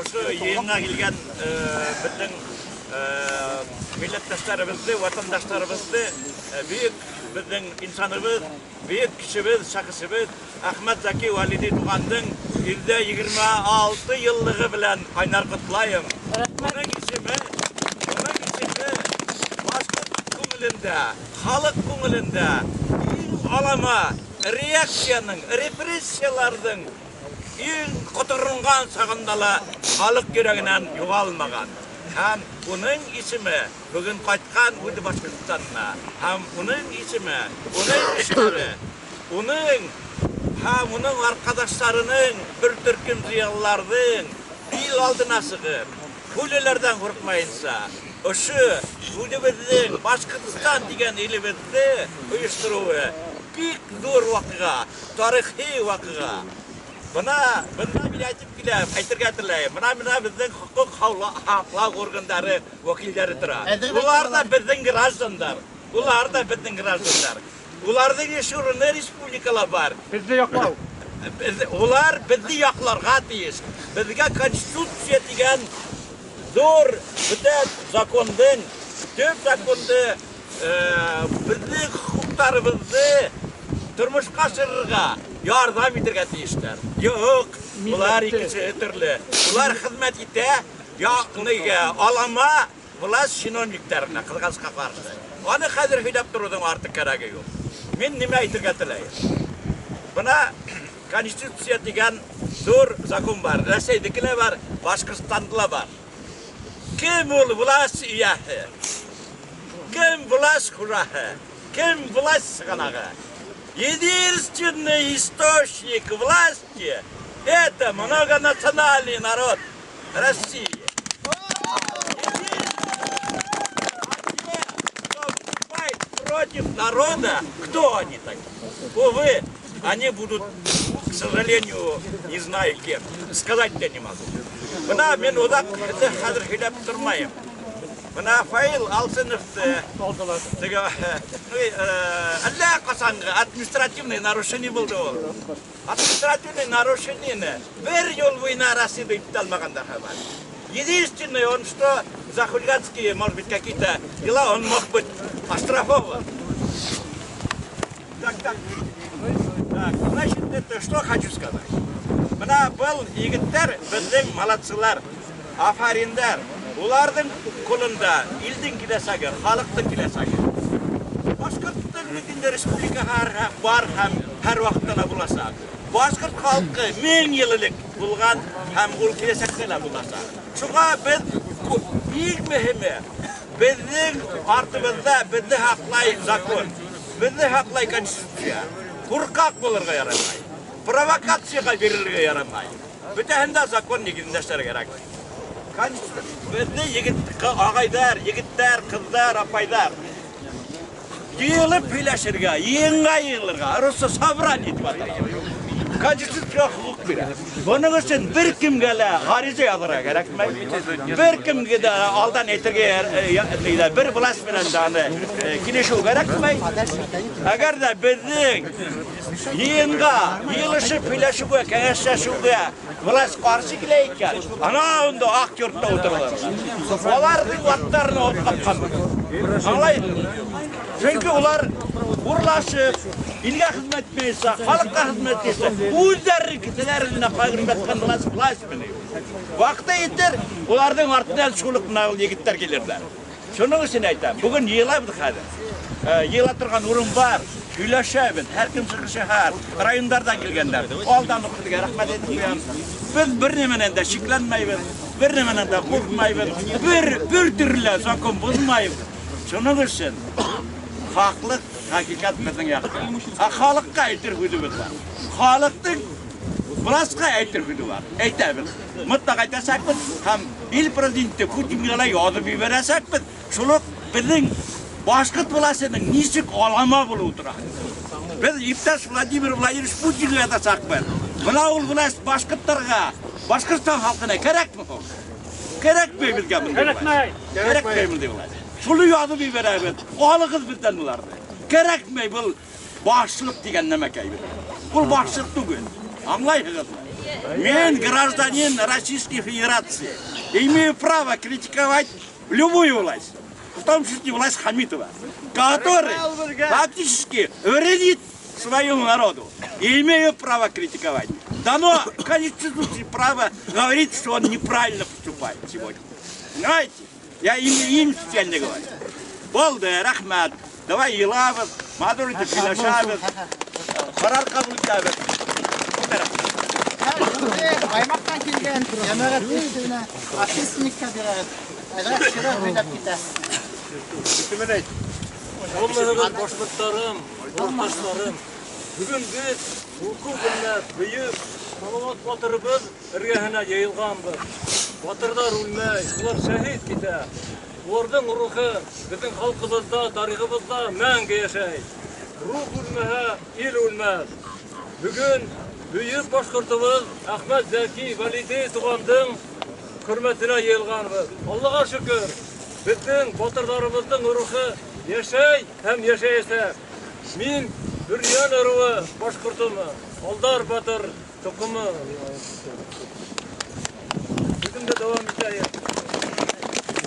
Ошо йыйынға килгән беҙҙең милләттәштәребеҙҙе, ватандаштарыбыҙҙы бөйөк беҙҙең инсаныбыҙ, бөйөк кешебеҙ, шәхесебеҙ Әхмәт Зәки Вәлиди туғандың 126 йыллығы белән ҡайнар ҡотлайым. Уның исеме башҡорт күңелендә, халыҡ күңелендә иң алама реакцияның, репрессияларҙың иң ҡоторонған сағында ла халыҡ йөрәгенән юғалмаған. Һәм уның исеме бөгөн ҡайтҡан үҙ Башҡортостанына. Һәм уның исеме, уның эштәре, уның һәм уның арҡаҙаштарының бер төркөм зыялыларҙың ил алдына сығып, пуляларҙан ҡурҡмайынса, ошо үҙебеҙҙең Башҡортостан тигән илебеҙҙе ойоштороуы бик ҙур ваҡиға, тарихи ваҡиға. Бына бында мин әйтеп киләм, әйтергә теләйем. Бына беҙҙең хоҡуҡ һаҡлау органдары вәкилдәре тора. Улар ҙа беҙҙең граждандар. Улар ҙа беҙҙең граждандар. Уларҙың эш урыны республикала бар. Беҙҙе яҡлау. Улар беҙҙе яҡларға тейеш. Беҙгә конституция тигән ҙур бөтә закондың, төп законды, беҙҙең хоҡуҡтарыбыҙҙы тормошҡа ашырырға ярҙам итергә тейештәр. Юҡ, улар икенсе төрлө. Улар хеҙмәт итә, яҡныйға, алама власть чиновниктарына, ҡыҙғанысҡа ҡаршы. Аны хәҙер һөйләп тороуҙың артыҡ кәрәге юҡ. Мин нимә әйтергә теләйем? Бына конституция тигән ҙур закон бар. Рәсәйҙеке лә бар, Башҡортостанда ла бар. Кем ул власть эйәһе? Кем власть хужаһы? Кем власть сығанағы? Единственный источник власти – это многонациональный народ России. А те, кто выступает против народа, кто они такие? Увы, они будут, к сожалению, не знаю кем. Сказать я не могу. Бына мин оҙаҡ хәҙер һөйләп тормайым. Бына Фаил Алсыновты әллә ҡасанғы административный нарушение булды ул. Административный нарушениены бер юл буйына Россияда итә алмағандар хәбәр. Единственное, он что за хулиганские, может быть, какие-то дела, он мог быть оштрафован. Так, так. Так, значит, это что хочу сказать. Бына был егеттәр беҙҙең молодцылар, афариндар. Уларҙың ҡулында илдең киләсәге, халыҡтың киләсәге. Башҡорттың бит инде республика бар һәм һәр ваҡытта ла буласаҡ. Башҡорт халҡы 1000 йыл элек булған һәм ул киләсәктә лә буласаҡ. Шуға беҙ иң мөһиме беҙҙең артыбыҙҙа беҙҙе һаҡлай закон, беҙҙе һаҡлай конституция. Ҡурҡаҡ булырға ярамай, провокацияға бирелергә ярамай. Бөтәһен дә закон нигеҙендә эшләргә кәрәк. Беҙҙе егет ағайҙар, егеттәр, ҡыҙҙар, апайҙар йыйылып һөйләшергә, йыйынға йыйылырға, русса собрание тип атала. Конституция хоҡуҡ бирә. Бының өсөн бер кемгә лә ғариза яҙырға кәрәкмәй. Бер кемгә дә алдан әйтергә, бер власть менән дә аны килешеү кәрәкмәй. Әгәр ҙә беҙҙең йыйынға йыйылышып һөйләшеүгә, кәңәшләшеүгә власть ҡаршы килә икән, ана унда аҡ йортта ултыралар. Уларҙың аттарын от ҡапҡан. Аңлайһыңмы? Сөнки улар урлашып, илгә хеҙмәт итмәйенсә, халыҡҡа хеҙмәт итмәйенсә, үҙҙәренең кеҫәләренә ҡайғырып ятҡан власть менән. Ваҡыты етер, уларҙың артынан шул уҡ бына ул егеттәр килерҙәр. Шуның өсөн әйтәм, бөгөн йыйылабыҙ хәҙер. Йыйыла торған урын бар, һөйләшәбеҙ, һәр кем сығышы һәр райондарҙан килгәндәр. Алдан уҡ һеҙгә рәхмәт әйтеп ҡуям. Беҙ бер нәмәнән дә шикләнмәйбеҙ, бер нәмәнән дә ҡурҡмайбыҙ, бер төрлө закон боҙмайбыҙ. Шуның өсөн хаҡлыҡ, хәҡиҡәт беҙҙең яҡта. Ә халыҡҡа әйтер һүҙебеҙ бар. Халыҡтың власҡа әйтер һүҙе бар. Әйтәбеҙ. Мотлаҡ әйтәсәкбеҙ һәм ил президенты Путинға ла яҙып ебәрәсәкбеҙ. Шул уҡ беҙҙең башҡорт власының нисек алама булыуы тураһында. Беҙ иптәш Владимир Владимирович Путинға яҙасаҡбыҙ. Бына ул власть башҡорттарға, Башҡортостан халҡына кәрәкме һуң? Кәрәкмәй беҙгә бындай власть. Кәрәкмәй. Кәрәкмәй бындай власть. Шуны яҙып ебәрәбеҙ. Алығыҙ беҙҙән уларҙы. Кәрәкмәй был башлыҡ тигән нәмәкәй беҙгә. Ул башлыҡ түгел. Аңлайһығыҙмы? Мин гражданин Российской Федерации. Имею право критиковать любую власть, в том числе власть Хамитова, который фактически вредит своему народу. И имею право критиковать. Дано Конституции право говорить, что он неправильно поступает сегодня. Понимаете? Я им специально говорю. Булды, рәхмәт. Давай йыйылабыҙ, матур итеп һөйләшәбеҙ, ҡарар ҡабул итәбеҙ. Аймаҡтан килгән йәмәғәт эшенә общественникка бирәбеҙ. Әҙерәк шиғыр һөйләп китә. Һаумыһығыҙ, башҡорттарым, ҡорҙаштарым. Бөгөн беҙ ҡурҡыу белмәҫ, бөйөк Салауат батырыбыҙ эргәһенә йыйылғанбыҙ. Батырҙар үлмәй, улар шәһит китә. Уларҙың рухы беҙҙең халҡыбыҙҙа, тарихыбыҙҙа мәңге йәшәй. Рух үлмәһә, ил үлмәҫ. Бөгөн бөйөк башҡортобоҙ Әхмәт Зәки Вәлиди туғандың хөрмәтенә йыйылғанбыҙ. Аллаға шөкөр, беҙҙең батырҙарыбыҙҙың рухы йәшәй һәм йәшәйәсәк. Мин Бөрйән ырыуы башҡортомон, Алдар батыр тоҡомо. Һүҙемде дауам итәйем.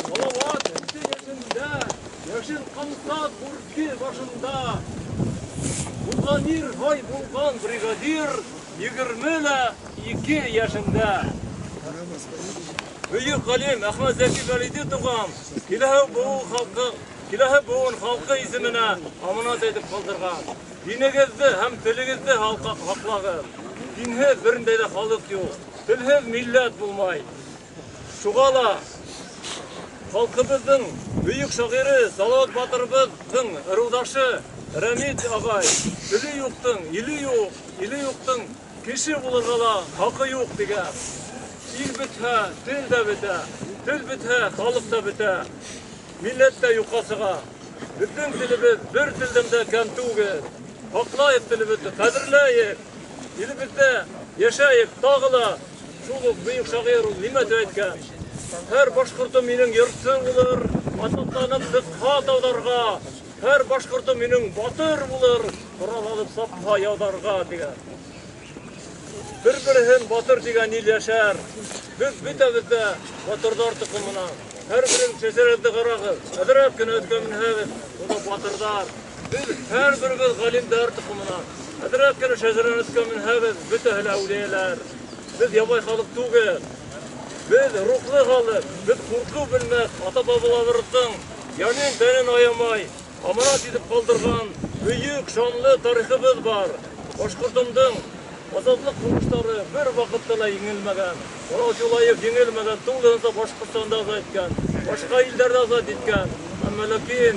Салауат 2 йәшендә, йәшел ҡанат бүрке башында. Булған ир, һай булған бригадир, 22 йәшендә. Бөйөк ғалим Әхмәт Зәки Вәлиди туған, киләһе быуын халҡы исеменә аманат итеп ҡалдырған. Динегеҙҙе һәм телегеҙҙе һаҡлағыҙ. Динһеҙ бер ниндәй ҙә халыҡ юҡ, телһеҙ милләт булмай. Шуға ла халҡыбыҙҙың бөйөк шағиры Салауат батырыбыҙҙың ырыуҙашы Рәмит ағай, теле юҡтың иле юҡ, иле юҡтың кеше булырға ла хаҡы юҡ тигән. Ил бөтһә, тел дә бөтә, тел бөтһә, халыҡ та бөтә, милләт тә юҡҡа сыға. Беҙҙең телебеҙ бер телдән дә кәм түгел. Һаҡлайыҡ телебеҙҙе, ҡәҙерләйек, илебеҙҙә йәшәйек. Тағы ла шул уҡ бөйөк шағир ул нимә тип әйткән? Һәр башҡорто минең йырсы булыр, атланып сыҡһа тауҙарға. Һәр башҡорто минең батыр булыр, ҡорал алып сапһа яуҙарға тигән. Бер-береһен батыр тигән ил йәшәр. Беҙ бөтәбеҙ ҙә батырҙар тоҡомонан. Һәр берең шәжәрәҙе ҡарағыҙ, әҙерәк кенә өҫкә менһәгеҙ, унда батырҙар. Беҙ һәр беребеҙ ғалимдар тоҡомонан. Әҙерәк кенә шәжәрәне өҫкә менһәгеҙ, бөтәһе лә әүлиәләр. Беҙ ябай халыҡ түгел. Беҙ рухлы халыҡ, беҙ ҡурҡыу белмәҫ, ата-бабаларыбыҙҙың йәнен тәнен аямай, аманат итеп ҡалдырған бөйөк шанлы тарихыбыҙ бар. Башҡортомдоң азатлыҡ һуғыштары бер ваҡытта ла еңелмәгән. Урал Юлаев еңелмәгән, тулыһынса Башҡортостанда азат иткән, башҡа илдәрҙә азат иткән. Әммә ләкин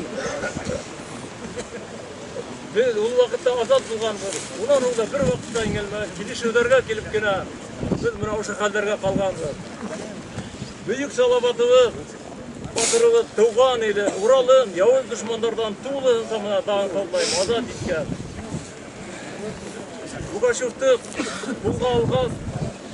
беҙ ул ваҡытта азат булғанбыҙ. Унан һуң да бер ваҡытта еңелмәгән, килешеүҙәргә килеп кенә беҙ бына ошо хәлдәргә ҡалғанбыҙ. Бөйөк Салаватыбыҙ, батырыбыҙ тыуған иле Уралын яуыз дошмандарҙан тулыһынса бына тағын ҡабатлайым, азат иткән. Пугачевты ҡулға алғас,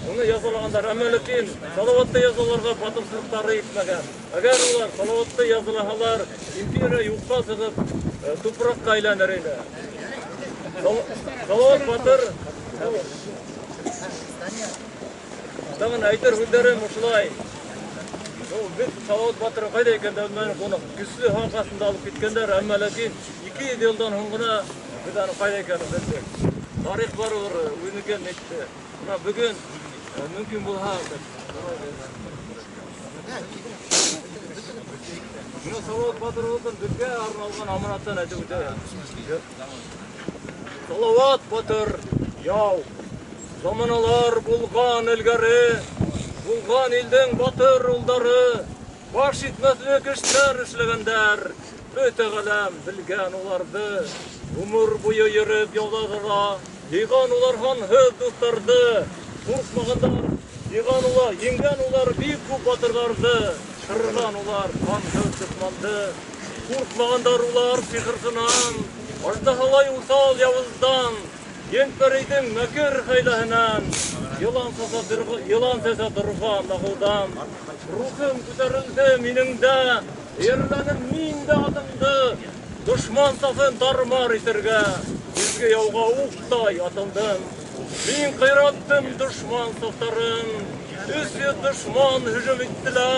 уны язалағандар. Әммә ләкин Салаватты язаларға батырсылыҡтары етмәгән. Әгәр улар Салаватты язалаһалар, империя юҡҡа сығып, тупраҡҡа әйләнер ине. Салават батыр тағын әйтер һүҙҙәрем ошолай. Беҙ Салават батыр ҡайҙа икән дә белмәнек, уны көслө һаҡ аҫтында алып киткәндәр. Әммә ләкин 200 йылдан һуң ғына беҙ уны ҡайҙа икәнен белдек. Тарих барыбер үҙенекен әйтте. Бына бөгөн мөмкин булһа, бына Салават батырыбыҙҙың беҙгә арналған аманаттан әйтеп үтәйем. Салават батыр яу, заманалар булған элгәре, булған илдең батыр улдары, баш итмәҫлек эштәр эшләгәндәр, бөтә ғаләм белгән уларҙы. Ғүмер буйы йөрөп яуҙарға, йыйған улар һанһыҙ дуҫтарҙы, ҡурҡмағандар, йыйған улар, еңгән улар бик күп батырҙарҙы, ҡырған улар һанһыҙ дошманды. Ҡурҡмағандар улар сихырсынан, аждаһалай уҫал яуыздан, Йәнпәрейҙең мәкер хәйләһенән, йылан сәсә торған ағыуҙан. Рухым күтәрелде минең дә, эйәрләнем мин дә атымды, дошман сафын тармар итергә, изге яуға уҡтай атылдым. Мин ҡыйраттым дошман сафтарын. 300 дошман һөжүм иттеләр.